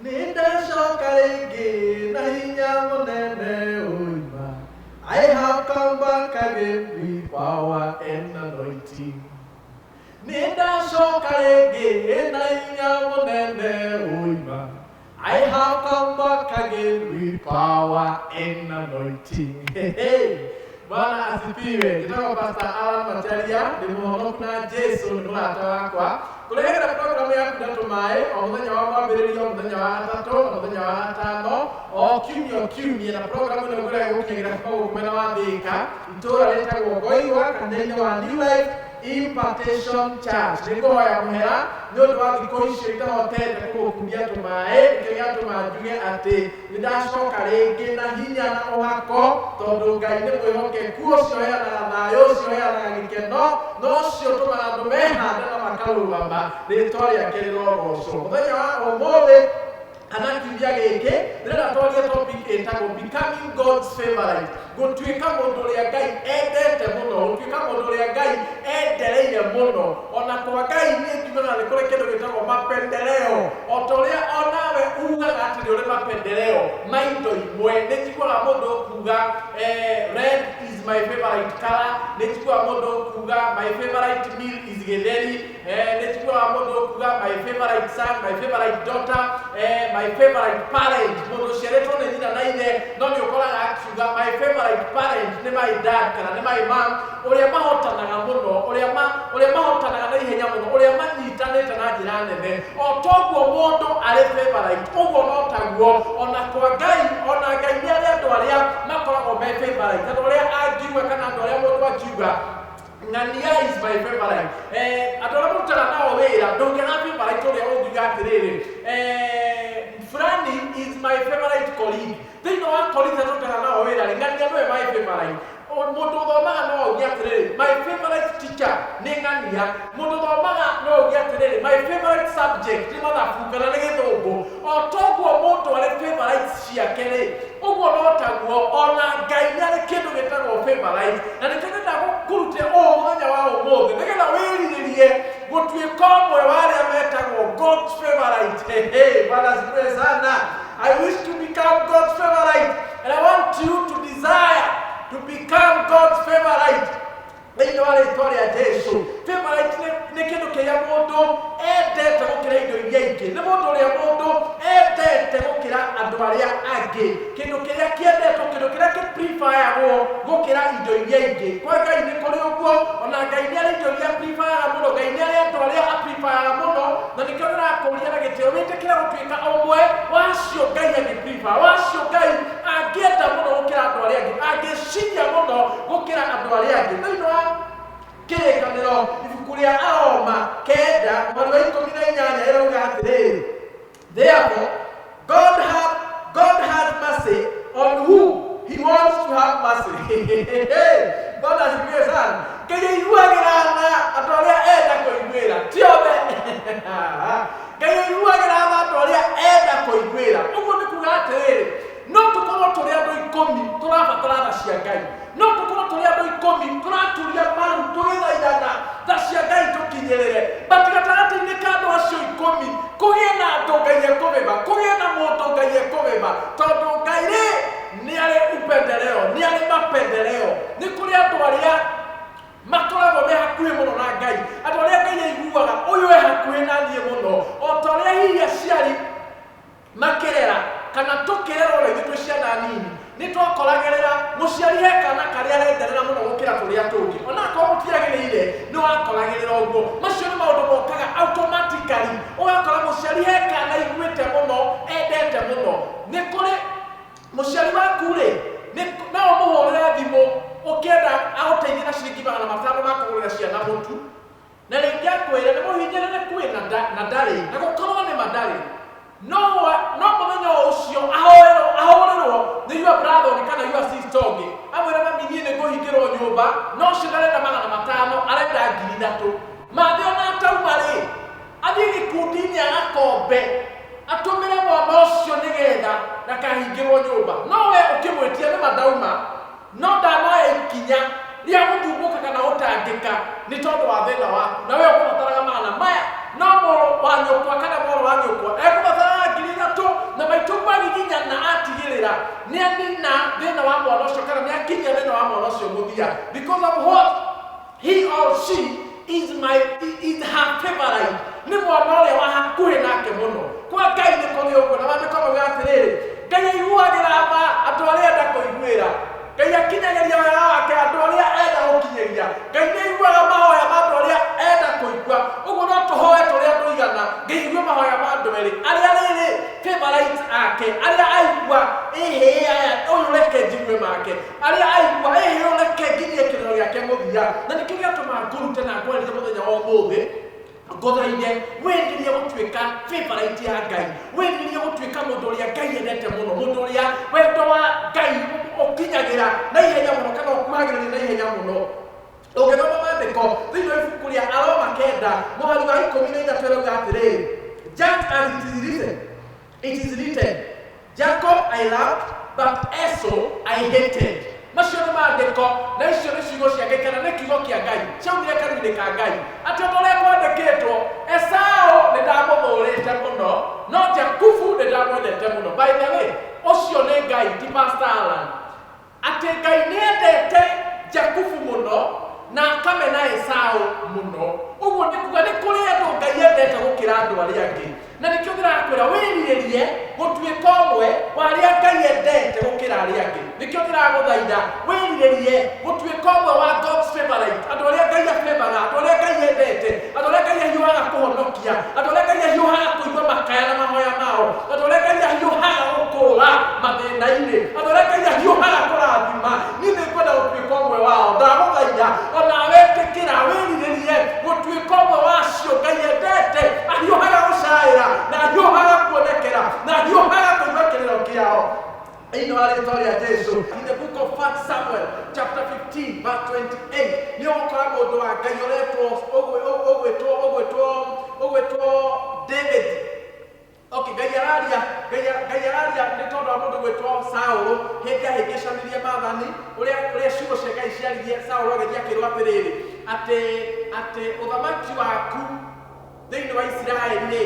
Nĩndacoka rĩngĩ na hinya mũnene ũima. I have come back again with power and anointing. Nĩndacoka rĩngĩ na hinya mũnene ũima. I have come back again with power and anointing. Hey, hey. Bwana asifiwe. Njĩtagwo Pastor Alan Macharia, ndĩ mũhonoku na Jesu nĩ mũrata wakwa. Kũrehera programu yaku na tũmaĩ o mũthenya wa mwambĩrĩrio, mũthenya wa gatatũ na mũthenya wa gatano, o kiumia o kiumia, na programu ĩno ngoragwo gũkinyĩra kuma gũkũ mwena wa Thĩka, itũũra rĩtagwo Ngoigwa, kanitha-inĩ wa New Life Impartation Church. Nĩ ngũhoya mũhera nĩ ũndũ wa thikũ icio itahotete kũgũkuria tũmaĩ, nĩkĩo gĩatũma njuge atĩ nĩ ndacoka rĩngĩ na hinya na ũhako, tondũ Ngai nĩ mwĩhokeku, ũcio ũheanaga thayũ, ũcio ũheanaga gĩkeno, na ũcio ũtũmaga andũ mehande na makarũgama, rĩtwa rĩake rĩrogocwo. Mũthenya wa ũmũthĩ kana kiumia gĩkĩ ndĩrenda twarie topic ĩtagwo becoming God's favorite, gũtuĩka mũndũ ũrĩa Ngai endete mũno, gũtuĩka mũndũ ũrĩa Ngai endereire mũno. Ona kwa Ngai niĩ njugaga nĩ kũrĩ kĩndũ gĩtagwo mapendeleo, o ta ũrĩa onawe ugaga atĩ nĩ ũrĩ mapendeleo ma indo imwe. Nĩ njiguaga mũndũ ũkuga red is my favorite color, nĩ njiguaga mũndũ ũkuga my favorite meal is gĩtheri, nĩ njiguaga mũndũ ũkuga my favorite son, my favorite daughter, my favorite parent, mũndũ ũciarĩtwo nĩ nyina na ithe, no nĩ ũkoraga akiuga my favorite parent nĩ my dad kana nĩ my mom, ũrĩa mahotanaga mũno, ũrĩa mahotanaga na ihenya mũno, ũrĩa manyitanĩte na njĩra nene. O toguo mũndũ arĩ favorite, ũguo no taguo ona kwa Ngai, ona Ngai nĩ arĩ andũ arĩa makoragwo me favorite, andũ arĩa angiuga kana andũ arĩa mũndũ angiuga ng'ania is my favorite. Andũ arĩa mũrutaga nao wĩra, ndũngĩaga favorite ũrĩa ũngiuga atĩrĩrĩ, fulani is my favorite colleague. Thĩinĩ wa colleagues arĩa tũrutaga nao wĩra rĩ, ng'ania nĩwe my favorite. Mũndũ ũthomaga no auge atĩrĩrĩ, my favorite teacher nĩ ng'ania. Mũndũ ũthomaga no auge atĩrĩrĩ, my favorite subject nĩ mathabu kana nĩ gĩthũngũ. O toguo mũndũ arĩ favorite ciake rĩ, ũguo no taguo ona Ngai nĩ arĩ kĩndũ gĩtagwo favorite. Na nĩkĩo ndĩrenda ngũrute ũũ mũthenya wa ũmũthĩ, nĩgetha wĩrirĩrie gũtuĩka ũmwe wa arĩa metagwo God's favorite. Hey, hey, Bwana asifiwe sana. I wish to become God's favorite, and I want you to desire to become God's favorite. Thĩinĩ wa rĩtwa rĩa Jesu. Favorite nĩ kĩndũ kĩrĩa mũndũ endete gũkĩra indo iria ingĩ, nĩ mũndũ ũrĩa mũndũ endete gũkĩra andũ arĩa angĩ, kĩndũ kĩrĩa kĩendetwo, kĩndũ kĩrĩa kĩpreferagwo gũkĩra indo iria ingĩ. Kwa Ngai nĩ kũrĩ ũguo, ona Ngai nĩ arĩ indo iria apreferaga mũno, Ngai nĩ arĩ andũ arĩa apreferaga mũno, na nĩkĩo ndĩrakũria na gĩtĩo wĩtĩkĩre gũtuĩka ũmwe wacio Ngai angĩprefer, wacio Ngai angĩenda mũno gũkĩra andũ arĩa angĩ, angĩciria mũno gũkĩra andũ arĩa angĩ. Thĩinĩ wa kĩrĩkanĩro ibuku rĩa Aroma 9 mweri wa 18 ĩrauga atĩrĩrĩ, therefore God has mercy on who he wants to have mercy. Bwana asifiwe sana. Ngai aiguagĩra tha andũ arĩa enda kũiguĩra, ti othe. Ngai aiguagĩra tha andũ arĩa enda kũiguĩra. Ũguo nĩ kuga atĩrĩrĩ, no tũkorwo tũrĩ andũ 10 tũrabatara tha cia Ngai, no tũkorwo tũrĩ andũ 10 tũraturia maru tũgĩthaithana tha cia Ngai tũkinyĩrĩre, but gatagatĩ-inĩ ka andũ acio 10 kũgĩe na andũ Ngai ekũmĩma, kũgĩe na mũndũ Ngai ekũmĩma, tondũ Ngai rĩ nĩ arĩ upendeleo, nĩ arĩ mapendeleo. Nĩ kũrĩ andũ arĩa makoragwo me hakuhĩ mũno na Ngai, andũ arĩa Ngai aiguaga ũyũ e hakuhĩ na niĩ mũno, o ta ũrĩa hihi aciari makĩrera kana tũkĩrerwo na ithuĩ twĩ ciana nini, nĩ twakoragĩrĩra mũciari he kana karĩa arenderera mũno gũkĩra tũrĩa tũngĩ, ona akorwo mũtiagĩrĩire nĩ wakoragĩrĩra ũguo. Macio nĩ maũndũ mokaga automatically, ũgakora mũciari he kana aiguĩte mũno, endete mũno. Nĩ kũrĩ mũciari waku rĩ, no ũmũhũrĩre thimũ ũkĩenda agũteithie na ciringi 500 ma kũgũrĩra ciana mũtu, na rĩngĩ akwĩre nĩ mũhinyĩrĩrĩku wĩ na ndarĩ, na gũkorwo nĩ ma ndarĩ, no mũthenya ũcio ahũrĩrwo nĩ your brother ũngĩ kana your sister ũngĩ, amwĩre mami niĩ nĩ ngũhingĩrwo nyũmba, no ũcio ndarenda 500, arenda 3,000. Mathĩ ona atauma rĩ, athiĩ gĩkundi-inĩ agakombe, atũmĩre mwana ũcio nĩgetha ndakahingĩrwo nyũmba. No we ũkĩmwĩtia nĩ mandauma, no ndanoya ikinya rĩa gũthumbũka kana gũtangĩka nĩ tondũ wa thĩna waku, na we ũkũbataraga magana maya, no mũrũ wa nyũkwa kana mwarĩ wa nyũkwa ekũbataraga 3,000. Nĩakinyĩra, nĩanina thĩna wa mwana ũcio kana nĩakinyia thĩna wa mwana ũcio mũthia, because of what he or she is, my is her favorite. Nĩ mwana ũrĩa wa hakuhĩ nake mũno. Kwa Ngai nĩ kũrĩ ũguo, na maandĩko mauga atĩrĩrĩ, Ngai aiguagĩra tha andũ arĩa enda kũiguĩra. Ngai akinyagĩria wega wake andũ arĩa enda gũkinyĩria. Ngai nĩ aiguaga mahoya ma andũ arĩa enda kũigua. Ũguo no tũhoe tũrĩ andũ igana, Ngai aigue mahoya ma andũ erĩ arĩa rĩrĩ favorite ake, arĩa aigua ĩhĩ aya, ũyũ reke njigue make, arĩa aigua ĩhĩ ũyũ reke nginyie kĩrĩro gĩake mũthia. Na nĩkĩo gĩatũma ngũrute na ngwarĩrie mũthenya wa ũmũthĩ, ngũthaithe wĩrirĩrie gũtuĩka favorite ya Ngai, wĩrirĩrie gũtuĩka mũndũ ũrĩa Ngai endete mũno, mũndũ ũrĩa wendo wa Ngai ũkinyagĩra na ihenya mũno kana ũkuhagĩrĩria na ihenya mũno. Ũngĩthoma maandĩko thĩinĩ wa ibuku rĩa Aroma 9 mũhari wa 13, ĩrauga atĩrĩrĩ, "Just as it is written, it is written, Jacob I loved, but Esau I hated." Macio nĩ maandĩko na icio nĩ ciugo cia Ngai kana nĩ kiugo kĩa Ngai ciaumire kanua-inĩ ka Ngai, atĩ ũndũ ũrĩa kwandĩkĩtwo, Esau nĩ ndamũthũrĩte mũno, no Jakubu nĩ ndamwendete mũno. By the way, ũcio nĩ Ngai, ti Pastor Alan, atĩ Ngai nĩ endete Jakubu mũno na akamena Esau mũno. Ũguo nĩ kuga nĩ kũrĩ andũ Ngai endete gũkĩra andũ arĩa angĩ, na nĩkĩo ndĩrakwĩra wĩrirĩrie gũtuĩka ũmwe wa arĩa Ngai endete gũkĩra arĩa angĩ. Nĩkĩo ndĩragũthaitha wĩrirĩrie gũtuĩka ũmwe wa God's favorite, andũ arĩa Ngai afavoraga, andũ arĩa Ngai endete, andũ arĩa Ngai ahiũhaga kũhonokia, andũ arĩa Ngai ahiũhaga kũigua makaya na mahoya mao, andũ arĩa Ngai ahiũhaga gũkũũra mathĩna-inĩ, andũ arĩa Ngai ahiũhaga kũrathima. Niĩ nĩngwenda gũtuĩka ũmwe wao. Ndagũthaitha onawe ĩtĩkĩra wĩrirĩrie gũtuĩka ũmwe wa acio Ngai endete, ahiũhaga gũcaĩra na ahiũhaga kuonekera na ahiũhaga kũigua kĩrĩro kĩao, thĩinĩ wa rĩtwa rĩa Jesu. In the book of 1 Samuel chapter 15 verse 28, nĩ ũgũkora mũndũ wa Ngai ũretwo ũgwĩtwo David. Okay, Ngai araria, Ngai araria nĩ tondũ wa mũndũ gwĩtwo Saũlũ hĩndĩ ahĩngĩcanirie maathani, ũrĩa ciugo cia Ngai ciaririe. Saũlũ agĩthiĩ akĩrwo atĩrĩrĩ, atĩ ũthamaki waku thĩinĩ wa Isiraeli rĩ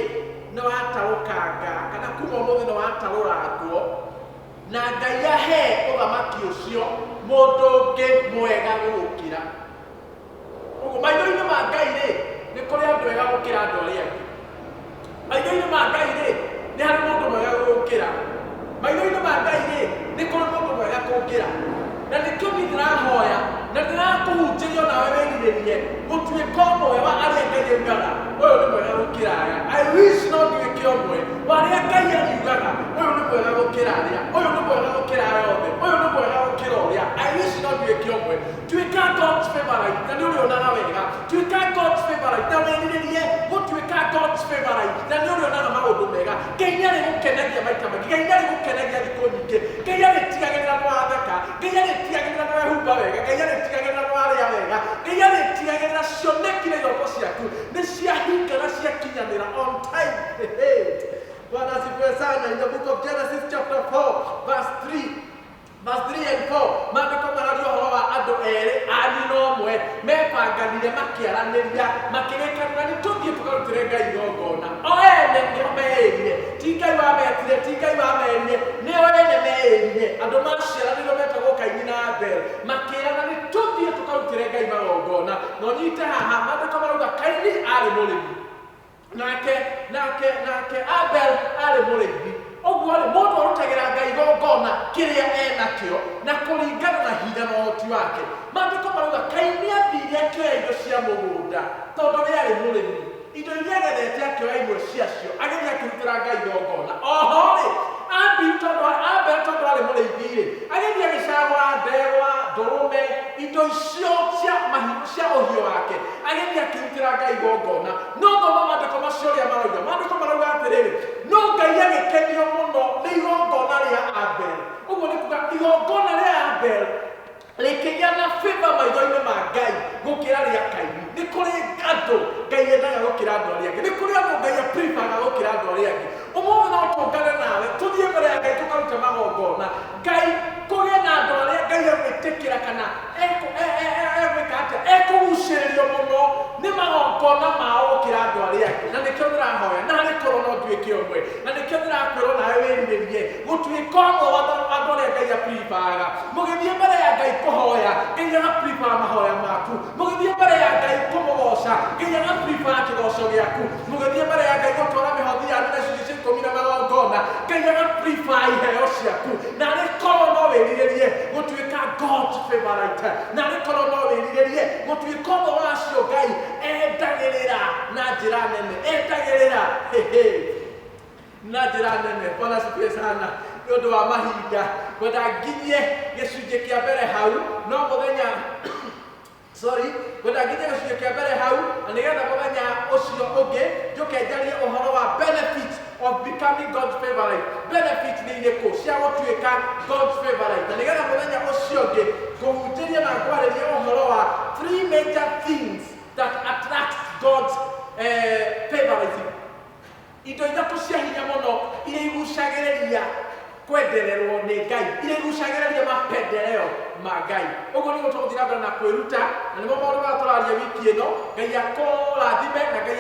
nĩ watarũkanga, kana kuma ũmũthĩ nĩ watarũrangwo, na Ngai ahe ũthamaki ũcio mũndũ ũngĩ mwega gũgũkĩra. Ũguo maitho-inĩ ma Ngai rĩ, nĩ kũrĩ andũ ega gũkĩra andũ arĩa angĩ. Maitho-inĩ ma Ngai rĩ, nĩ harĩ mũndũ mwega gũgũkĩra. Maitho-inĩ ma Ngai rĩ, nĩ kũrĩ mũndũ mwega kũngĩra. Na nĩkĩo niĩ ndĩrahoya na ndĩrakũhunjĩria onawe wĩrirĩrie gũtuĩka ũmwe wa arĩa Ngai augaga ũyũ nĩ mwega gũkĩra aya. I wish no nduĩke ũmwe wa arĩa Ngai ariugaga ũyũ nĩ mwega gũkĩra arĩa, ũyũ nĩ mwega gũkĩra aya othe, ũyũ nĩ mwega gũkĩra ũrĩa. I wish no nduĩke ũmwe. Tuĩka God's favorite na nĩ ũrĩonaga wega. Tuĩka God's favorite na wĩrirĩrie gũtuĩka God's favorite na nĩ ũrĩonaga maũndũ mega. Ngai nĩ arĩgũkenagia maita maingĩ, Ngai nĩ arĩgũkenagia thikũ nyingĩ, Ngai arĩtigagĩrĩra nĩ watheka, Ngai arĩtigagĩrĩra nĩ wehumba wega, Ngai arĩtigagĩrĩra nĩ warĩa wega, Ngai arĩtigagĩrĩra cioneki na iroto ciaku nĩ ciahinga na ciakinyanĩra on time. Bwana asifiwe sana. In the book of Genesis chapter 4 verse 3, verse 3 and 4, maandĩko mararia ũhoro wa andũ erĩ a nyina ũmwe mebanganire, makĩaranĩria, makĩrĩkanĩra nĩ tũthiĩ tũkarutĩre Ngai igongona. O ene nĩo meĩrire, ti Ngai wametire, ti Ngai wamerire, nĩo ene meĩrire. Andũ maciaranĩirwo metagwo Kaini na Abel, makĩrana nĩ tũthiĩ tũkarutĩre Ngai magongona. Na ũnyite haha, maandĩko marauga Kaini arĩ mũrĩmi, nake Abel arĩ mũrĩithi. Ũguo rĩ, mũndũ arutagĩra Ngai igongona kĩrĩa enakĩo na kũringana na hinya na ũhoti wake. Maandĩko marauga Kaini athire akĩoya indo cia mũgũnda, tondũ we arĩ mũrĩmi, indo iria agethete akĩoya imwe ciacio agĩthiĩ akĩrutĩra Ngai igongona. Oho rĩ, Abel tondũ Abel tondũ arĩ mũrĩithi rĩ, agĩthiĩ agĩcagũra ndegwa, ndũrũme, indo icio cia mahiũ cia ũhiũ wake, agĩthiĩ akĩrutĩra Ngai igongona. No thoma maandĩko macio ũrĩa marauga. Maandĩko marauga atĩrĩrĩ, no Ngai agĩkenio mũno nĩ igongona rĩa Abel. Ũguo nĩ kuga igongona rĩa Abel rĩkĩgĩa na favor maitho-inĩ ma Ngai gũkĩra rĩa Kaini. Nĩ kũrĩ andũ Ngai endaga gũkĩra andũ arĩa angĩ, nĩ kũrĩ andũ Ngai apreferaga gũkĩra andũ arĩa angĩ. Ũmũthĩ no tũngane nawe tũthiĩ mbere ya Ngai tũkarute magongona. Ngai kũgĩe na andũ arĩa Ngai egwĩtĩkĩra kana egwĩka atĩa, ekũgucĩrĩrio mũno nĩ magongona mao gũkĩra andũ arĩa angĩ. Na nĩkĩo ndĩrahoya na harĩ korwo no nduĩke ũmwe, na nĩkĩo ndĩrakwĩrwo nawe wĩrirĩrie gũtuĩka ũmwe wa prefer-aga. Mũgĩthiĩ mbere ya Ngai kũhoya, Ngai aga prefer mahoya maku. Mũgĩthiĩ mbere ya Ngai kũmũgoca, Ngai aga prefer kĩgoco gĩaku. Mũgĩthiĩ mbere ya Ngai gũtwara mĩhothi yanyu na icunjĩ cia ikũmi na magongona, Ngai aga prefer iheo ciaku. Na arĩ korwo no wĩrirĩrie gũtuĩka God's favorite, na arĩ korwo no wĩrirĩrie gũtuĩka ũmwe wa acio Ngai endagĩrĩra na njĩra nene, endagĩrĩra hehe na njĩra nene. Bwana asifiwe sana. Nĩ ũndũ wa mahinda ngwenda nginyie gĩcunjĩ kĩa mbere hau, no mũthenya, sorry, ngwenda nginyie gĩcunjĩ kĩa mbere hau, na nĩgetha mũthenya ũcio ũngĩ njũke njarie ũhoro wa benefit of becoming God's favorite. Benefit nĩ irĩkũ cia gũtuĩka God's favorite, na nĩgetha mũthenya ũcio ũngĩ ngũhunjĩrie na ngwarĩrie ũhoro wa three major things that attracts God's favoritism. Indo ithatũ cia hinya mũno iria igucagĩrĩria kwendererwo nĩ Ngai, iria igucagĩrĩria mapendeleo ma Ngai. Ũguo nĩguo tũgũthiĩ na mbere na kwĩruta, na nĩmo maũndũ marĩa tũraria wiki ĩno. Ngai akũrathime na Ngai.